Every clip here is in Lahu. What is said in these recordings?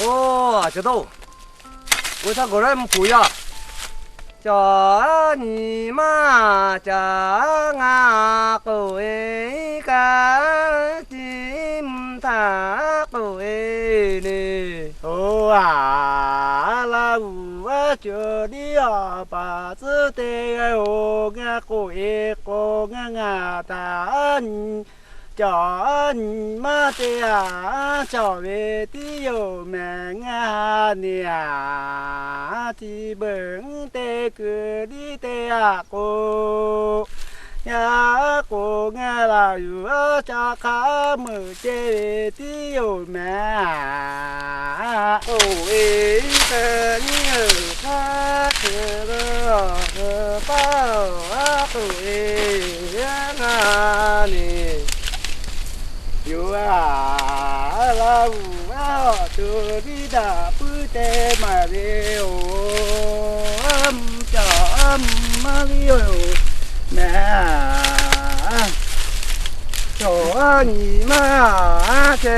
Oˇ, a cawˬ dawˇ-oˬ, g'uiˬ sha gawˬ leh mvuhˇ hpuꞈ yaˇ. Caˬ nyi maˇ caˬ ngaˬ k'oꞈ-e kaꞈ, tiˉ mvuhˇ htaˇ k'oꞈ-e le. Oˇ, a, Laˇ huˍ aˉ cawˬ liˇ awˬ paˍ tcuhˉ te g'a-oˬ, ngaˬ k'oꞈ-e k'o ngaˬ ngaˬ htaꞈ nyi Caˬ nyi maˇ te a, cawˬ ve tiˉ yoˬ mehˍ ngaˇ ha ni a. Chi beuꞈ te kuiˬ liˇ te a k'o, yaˇ k'o ngaˇ laˬ yuˬ a, ca hk'a meuꞈ ceh ve tiˉ yoˬ mehˍ. K'oꞈ-e kaꞈ nyiˇ heuˬ hk'aˇ hk'e le, heuˬ paˇ-oˬ, a k'oꞈ-e ngaˇ ni yoˬ a. Laˇ huˍ aˉ awˬ to liˇ daꞈ puiˉ te maˍ ve-oˬ, mvuhˇ caˬ mvuhˇ maˇ liˇ-oˬ mehˍ. Cawˬ nyi maˇ te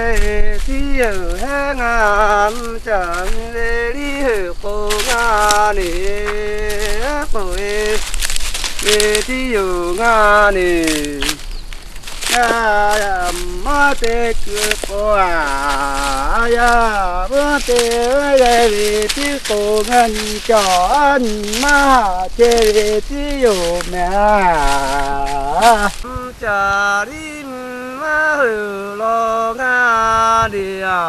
tiˉ yoˬ heˉ ngaˇ, mvuhˇ caˬ ve liˇ heuˬ k'o ngaˇ ni, k'oꞈ-e ve tiˉ yoˬ ngaˇ ni. Ngaˇ maˇ te kuiˬ k'o a, yaˇ maˇ te g'a ve tiˉ k'o ngaˇ ni, cawˬ nyi maˇ chehˇ ve tiˉ yoˬ mehˍ. Mvuhˇ caˬ liˇ maˇ heuˬ law ngaˇ ni a.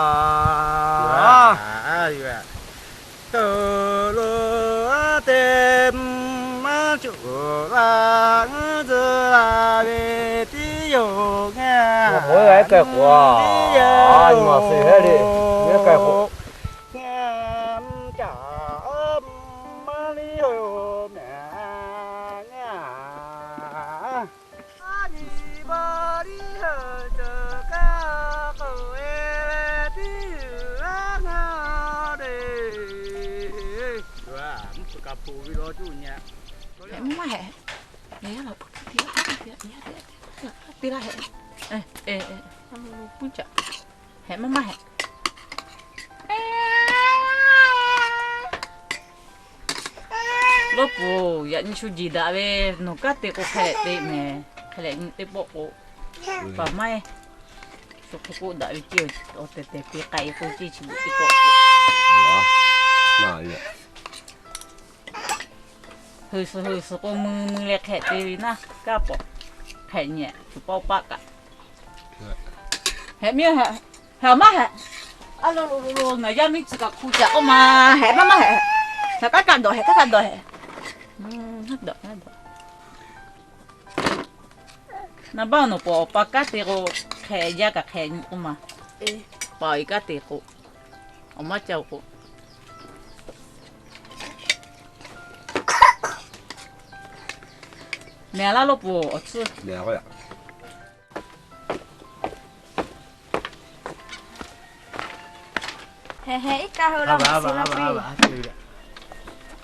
Toˬ lo a te maˇ cawˬ la, tzuhˇ la ve tiˉ yoˬ ngaˇ. Mvuhˇ g'a k'ai k'o a, nyi ma suh heˉ le, g'a k'ai k'o. Ngaˇ mvuhˇ caˬ maˇ liˇ yoˬ mehˍ ngaˇ. Nyi baˬ liˇ heuˬ cawˬ kaˇ k'oꞈ-e ve tiˉ yoˬ a ngaˇ de. Mvuhˇ hpeuꞈ kaꞈ hpeuꞈ ve law cuˇ nyi. Hehꞈ maˇ maˇ hehꞈ. Te laˇ hehꞈ. Hehꞈ maˇ maˇ hehꞈ. Lawˇ puˍ, yaꞈ nyi shu jeˬ daꞈ ve, nawˬ kanˉ te k'o hk'e leh te mehˍ, hk'e leh nyi teˇ pawˆ k'o, paˍ maˇ heˆ. Shu hk'e k'oˆ daꞈ ve ceˇ, awˬ tehˬ tehˬ te k'ai k'o ceˇ chi beuꞈ teˇ pawˆ k'o. Heuˬ suhˍ heuˬ suhˍ k'o mui mui leh hk'e te ve naˇ, kanˉ pawꞈ hk'e nyi, shu paˆ paˆ kaꞈ. Hehꞈ miˇ hehꞈ, hehꞈ maˇ hehꞈ. A lo lo lo lo, ngaˬ yaˇ miˇ tcuh kaꞈ hku caꞈ k'oˆ ma, hehꞈ maˇ maˇ hehꞈ. Hehꞈ kaˉ kaꞈ dawˬ, hehꞈ kaˉ kaꞈ dawˬ hehꞈ. Naˍ baˆ nawˬ paˍ awˬ pa kanˉ te k'o, hk'e jaˇ kaꞈ hk'e nyi k'oˆ ma. Paˍ awˬ e kanˉ te k'o, awˬ maˇ ca-o k'o. Mehˍ laˇ lawˇ puˍ awˬ tcuhˇ. Hehꞈ hehꞈ iˉ kaˆ hui laˇ maˍ suh laˇ piˇ.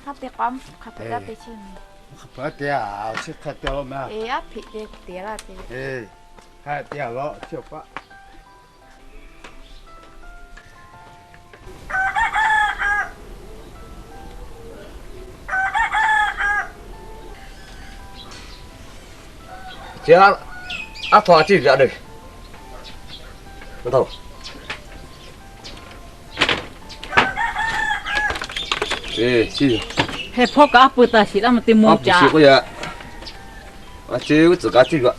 Hk'a te k'o, hk'a hpehꞈ laˇ te chi. Hk'a hpehꞈ te a, chi hk'a te laˇ mehˍ. Eˬ, aˉ hpeꞈ te te laˇ te. Eˬ, hk'a te a law chi awˬ paˆ. Chi aˉ htaw a ciˉ g'aꞈ deh. Heh hpawˇ kaꞈ aˉ pui taˍ shiˍ laˇ mvuh te mvuh caꞈ. A ciˉ uˉ tcuhˍ kaꞈ ciˉ g'aꞈ.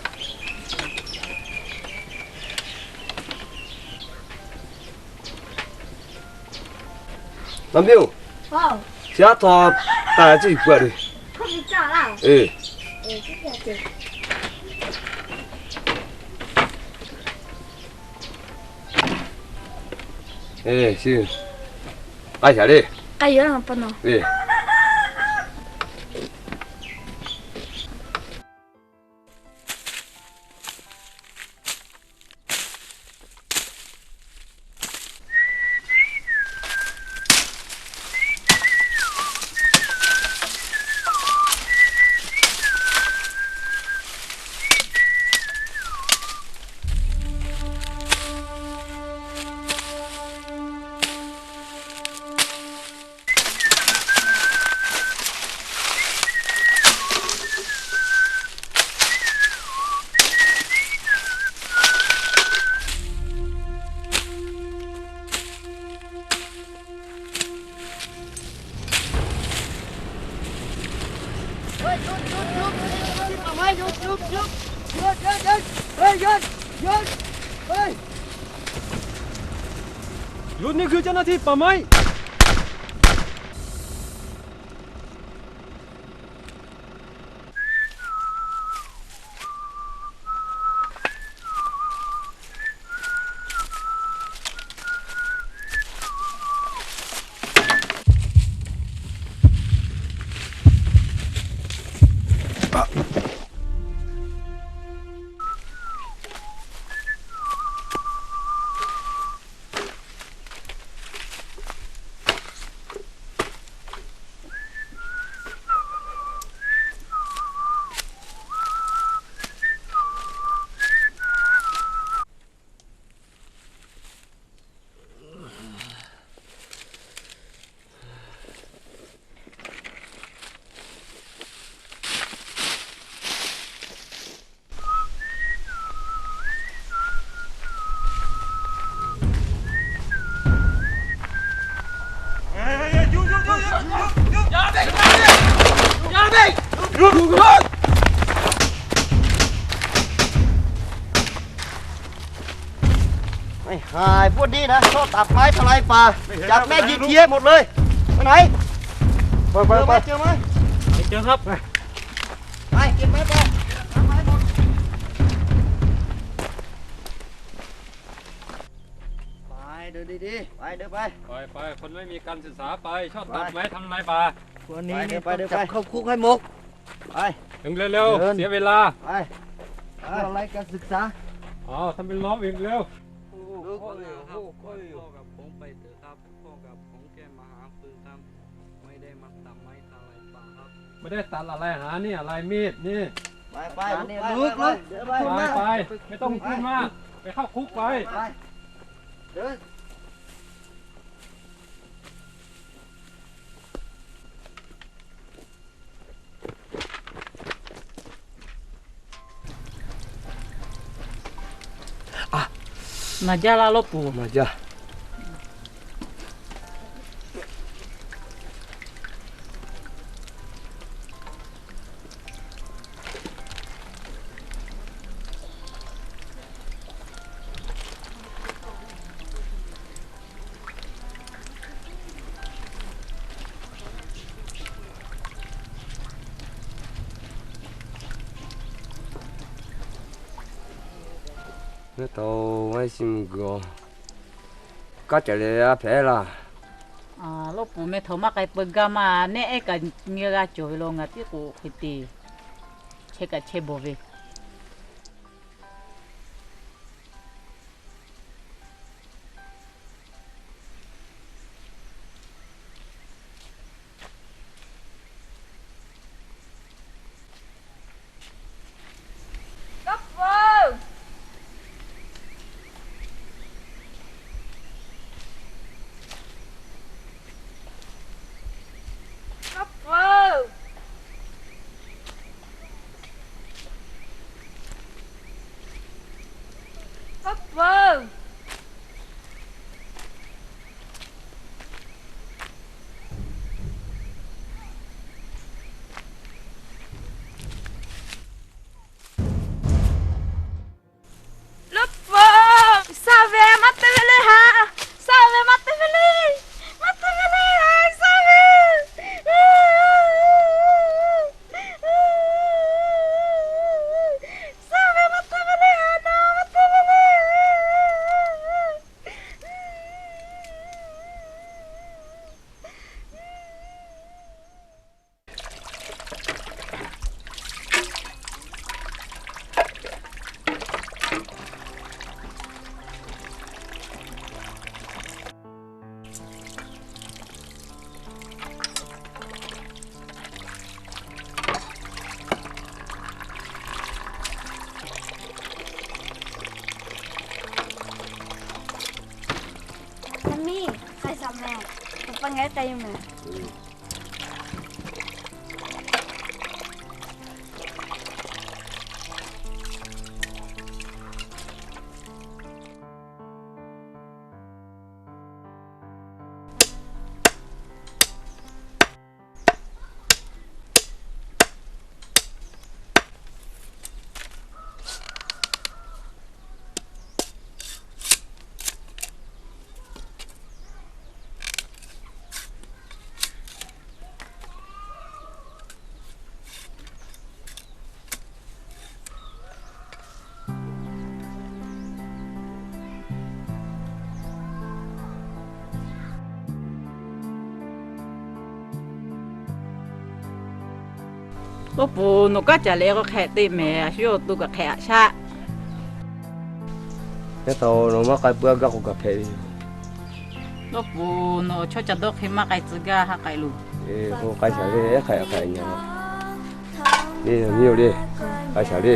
Naˍ miˇ-oˬ, chi aˉ htaw taˍ ciˉ kuˬ a le. Eˬ, k'ai shaˍ le. Eˬ. หยุดนี่คือเจ้าหน้าที่ป่าไม้ ไอ้ห่า พวกนี้นะ ชอบตัดไม้ทำลายป่า จับแม่งยิงทิ้งให้หมดเลย ไปไหน ไปไปไป เจอไหม เจอไหม ไม่เจอครับ ไป เก็บไม้ไป ตัดไม้หมด ไป เดินดีๆ ไป เดินไป ไปไป คนไม่มีการศึกษาไป ชอบตัดไม้ทำลายป่า วันนี้ ไป เดินไป นี่ต้อง เดินไป จับเข้าคุกให้หมด ไป เร็วๆ เดิน เสียเวลา ไป ไป อะไรการศึกษา อ๋อ ทำเป็นล้อมอีกเร็ว ลูก พ่อกับผมไปเถอะครับ พ่อกับผมแค่มาหาฟืนครับ ไม่ได้มาตัดไม้ทำลายป่าครับ ไม่ได้ตัดอะไร หาเนี่ย อะไร มีดนี่ ไปไป ไป ลูก ไป ลูก ไป ลูก เดินไป ไปไป ไม่ต้องพูดมาก ไปเข้าคุกไป ไป เดิน Maˍ jaˇ laˇ lawˉ peuˬ. Maˍ jaˇ. Maˇ taw, maˇ heˆ, shiˍ mvuh g'aw. Kaˉ caˬ leh a hpehꞈ laˇ. Lawˉ peuˬ meh, htaꞈ maˇ k'ai peu gaˇ maˇ. Nehˆ ehˉ kaꞈ nyi g'a cawˬ ve lo, ngaˬ tiˉ k'o hk'e te chehˇ kaꞈ chehˇ bawˬ ve. Lawˉ peuˬ, shaˍ ve maˇ te ve le ha, shaˍ ve maˇ te ve le, maˇ te ve le ha, shaˍ ve. Shaˍ ve maˇ te ve le ha, nawˬ maˇ te ve le. Miˇ, k'ai shaˍ mehˍ. Awˬ pa ngaˬ hui k'ai yoˬ mehˍ. Tawˇ puˍ, nawˬ kanˉ caˍ leh k'o hk'ehꞈ te mehˍ, a shu yawˇ awˬ to kaꞈ hk'ehꞈ haꞈ shaˆ. Yaˇ taˍ-oˬ, nawˬ maˇ k'ai puiˉ a gaˇ k'o kaꞈ hpehꞈ ve yoˬ. Tawˇ puˍ, nawˬ chaw caˬ dawˇ hk'e maˇ k'ai tcuh gaˇ, haˉ k'ai loˬ. K'ai shaˍ le, hk'ehꞈ k'ai nyi. Eˬ, nyi-oˬ le, k'ai shaˍ le.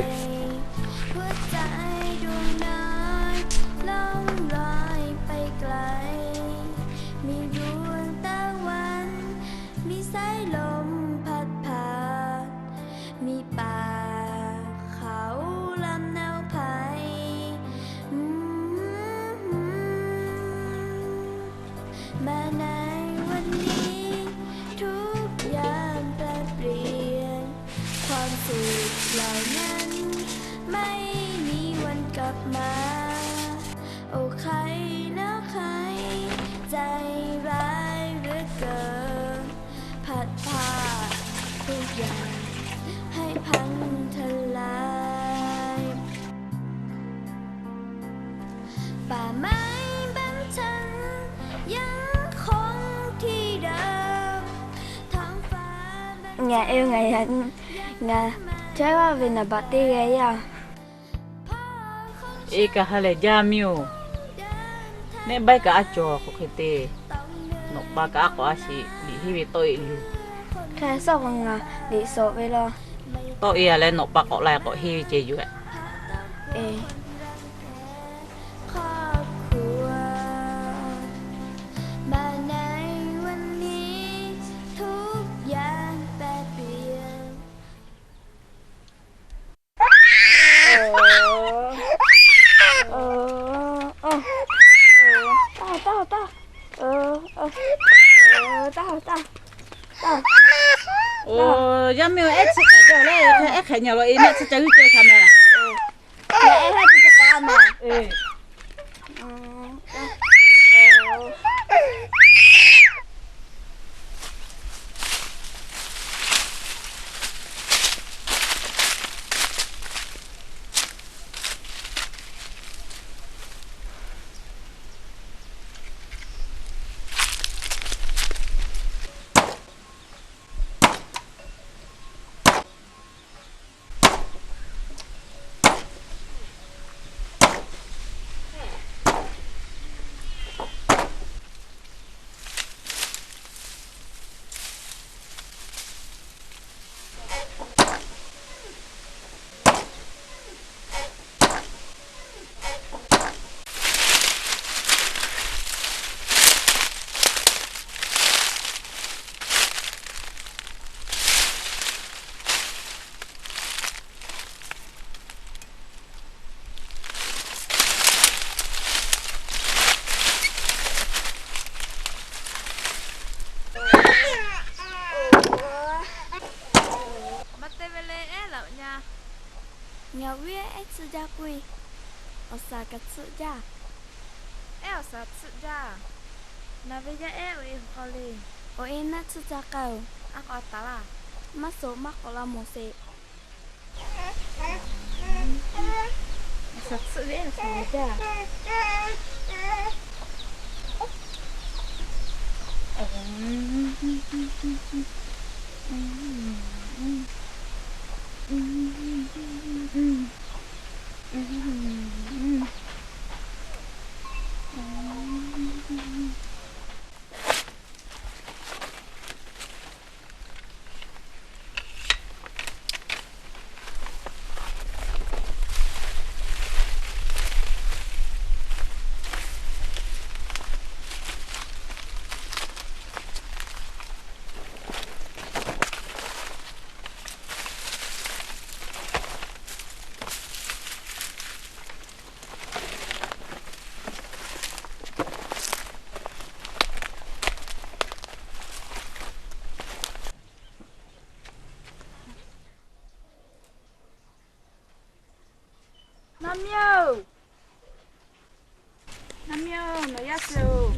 Ngaˬ e ngaˬ yaꞈ, ngaˬ chehˇ ve naˍ baꞈ teˇ g'aˇ yaˇ. Eˬ, kaꞈ ha lehˬ jaˇ miˇ-oˬ. Nehˆ baiˆ kaꞈ a cawˬ k'o hk'e te, nawꞈ pa kaꞈ a k'awꞈ a shiˍ liꞈ henˇ ve tawˆ e yoˬ. Hk'e suhˉ k'o ngaˬ liꞈ shawˍ ve law. Tawˆ e a leh nawꞈ pa k'awꞈ la k'awꞈ henˇ ve ceh yoˬ. Eˬ. Oˬ, yaˇ miˇ-oˬ, ehˉ tsuhˇ kaꞈ jaˇ leh, ehˉ hk'ehꞈ nyi lawˬ e, nehˆ tsuhˇ ca g'uiˇ ceh hk'a meh. Maˇ te ve le, ehˉ laꞈ nya. Ngaˬ viˉ ehˉ tsuhˇ jaˇ k'oˆ e. Awˬ shaˍ kaꞈ tsuhˇ jaˇ. Ehˉ awˬ shaˍ tsuhˇ jaˇ. Naˬ ve yaˇ ehˉ oˇ e k'aw le. Oˇ e naˆ tsuhˇ ca k'ai-oˬ. A k'awꞈ taˍ laˇ. Maˇ suhˍ maˇ k'awꞈ la mawˬ sheˍ. Awˬ shaˍ tsuhˇ ve ehˉ awˬ shaˍ jaˇ. Naˇ miˇ-oˬ, naˇ miˇ-oˬ, nawˬ yaˇ suh-oˬ.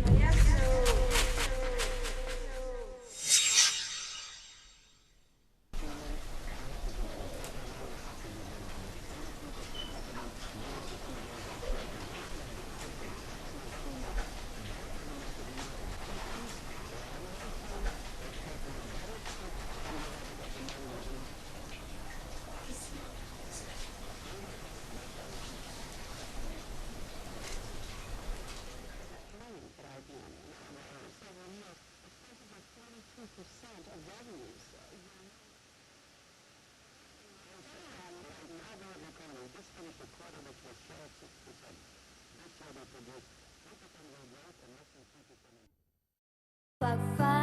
ฝักฟ้า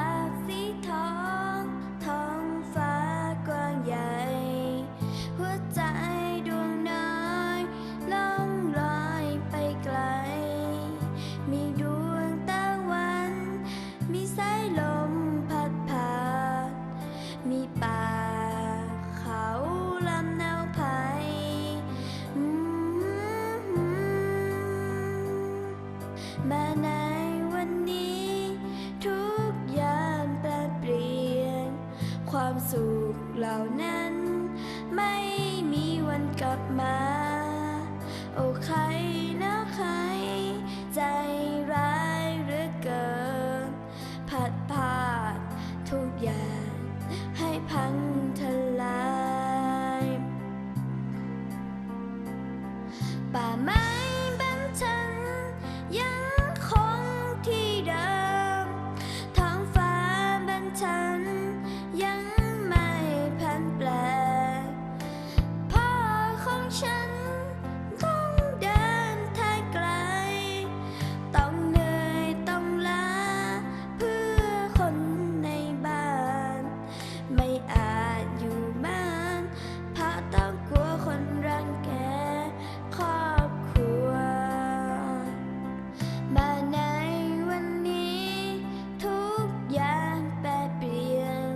สีทอง ท้องฟ้ากว้างใหญ่ หัวใจดวงน้อย ล่องลอยไปไกล มีดวงตะวัน มีสายลมพัดผ่าน มีป่าเขาลำเนาไพร อืม มาในวันนี้ ทุกอย่างแปรเปลี่ยน ความสุขเหล่านั้น ไม่มีวันกลับมา โอ้ใครนะใคร ใจร้ายเหลือเกิน พัดพาทุกอย่างให้พังทลาย ป่าไม้บรรทันยังคงที่เดิม ท้องฟ้าบรรทันยังไม่ผันแปร พ่อของฉันต้องเดินทางไกล ต้องเหนื่อยต้องล้าเพื่อคนในบ้าน ไม่อาจอยู่บ้าน เพราะต้องกลัวคนรังแกครอบครัว มาในวันนี้ ทุกอย่างแปรเปลี่ยน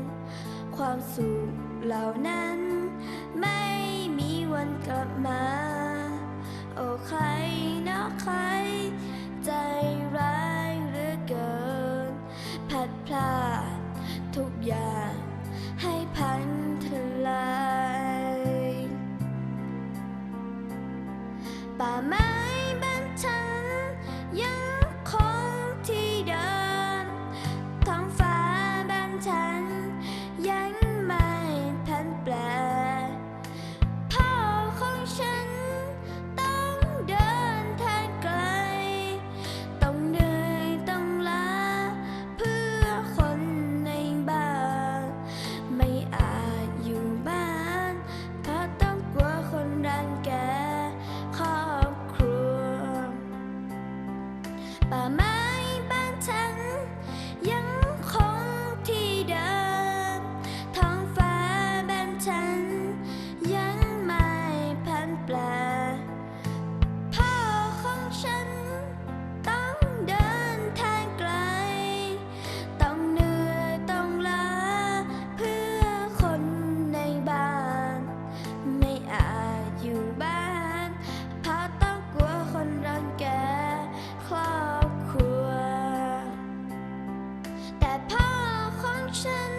ความสุขเหล่านั้น ไม่มีวันกลับมา โอ้ใครเนาะใคร ใจร้ายเหลือเกิน พัดพลาดทุกอย่างให้พังทลาย ป่าไม้บรรทันยังคงที่เดิม ท้องฟ้าบรรทันยังไม่ผันแปร พ่อของฉันต้องเดินทางไกล ต้องเหนื่อยต้องล้าเพื่อคนในบ้าน ไม่อาจอยู่บ้าน เพราะต้องกลัวคนรังแกครอบครัว ป่าไม้บรรทันยังคงที่เดิม ท้องฟ้าบรรทันยังไม่ผันแปร พ่อของฉันต้องเดินทางไกล ต้องเหนื่อยต้องล้าเพื่อคนในบ้าน ไม่อาจอยู่บ้าน เพราะต้องกลัวคนรังแกครอบครัว แต่พ่อของฉัน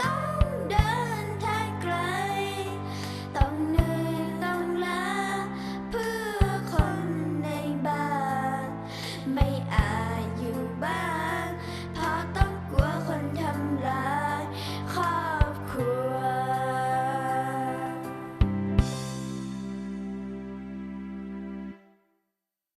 ต้องเดินทางไกล ต้องเหนื่อยต้องล้าเพื่อคนในบ้าน ไม่อาจอยู่บ้าน เพราะต้องกลัวคนทำร้า